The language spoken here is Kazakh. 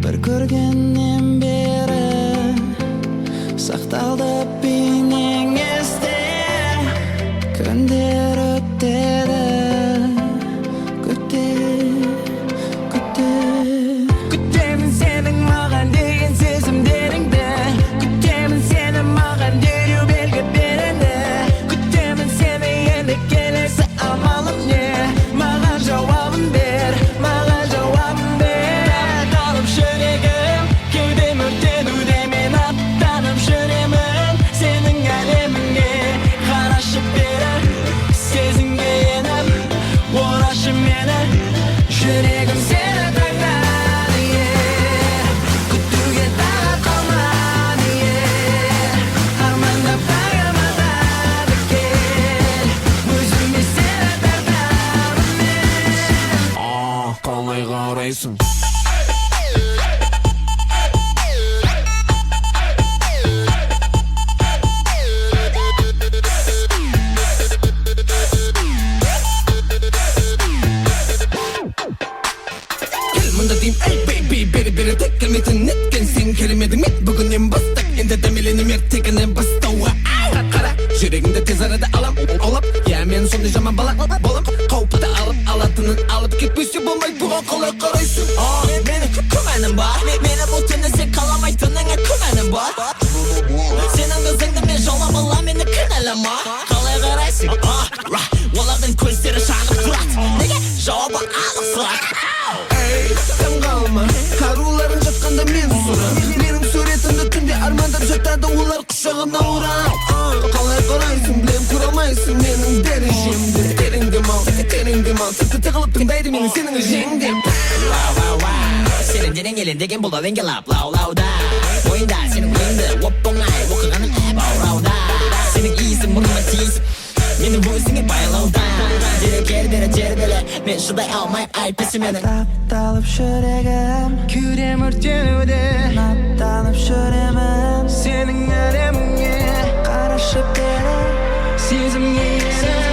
Бір көргеннен бері сақталды бейнең есте. Күндер өтеді, күте, күте. Күтемін сенің маған деген сезімдеріңді. Күтемін сені, маған дереу белгі берені. Күтемін сені, енді келесі амалым не? Маған жауабын бер, маған жауабын бер. Талып жүрегім, кеудем өртенуде. Мен аттанып жүремін сенің әлеміңе. Қарашы бері, сезімге еніп, орашы мені. Жүрегім сені таңдады, е. Күтуге тағат қалмады, е. Армандап таңым атады, кел. Өзіме сені тартамын мен. Қалай қарайсың? Кел мында деймін, ей, baby, бері, бері. Тек келмейтін неткен сен келмедің. Мен бүгіннен бастап енді дәмеленем ертегіні бастауға. Ау, қара жүрегіңді тез арада алам аулап. Иә, мен сондай жаман бала болам. Қауіпті алып, алатынын алып кетпесе болмайды. Бұған қалай қарайсың? А, менің күмәнім бар. Мені бұл түнде сен қаламайтыныңа күмәнім бар. Сенің қызыңды мен жаулап алам, мені кінәлама. Қалай қарайсың? А, ра, олардың көздері жанып тұрады. Неге? Жауабы анық сұрақ. Ей, таң қалма, аруларың жатқанда мен сұрап. Менің суретімді түнде армандап жатады олар құшағына орап. А, қалай қарайсың? Білем, көре алмайсың менің дәрежемді. Терең демал, терең демал. Тіпті тығылып тыңдайды мені сенің жеңдем. Вау, вау, вау. Сенің денең елеңдеген бұл әуенге лап лаулауда. Мойында сенің ойыңды оп оңай оқығаным әп аурауда. Сенің иісің мұрныма тиісіп, мені өзіңе байлауда. Дереу кел бері, тербеле. Мен шыдай алмай, әйтпесе мені. Тапталып жүрегім, Кеудем өртенуде. аттанып жүремін сенің әлеміңе. Қарашы бері, сезімге еніп.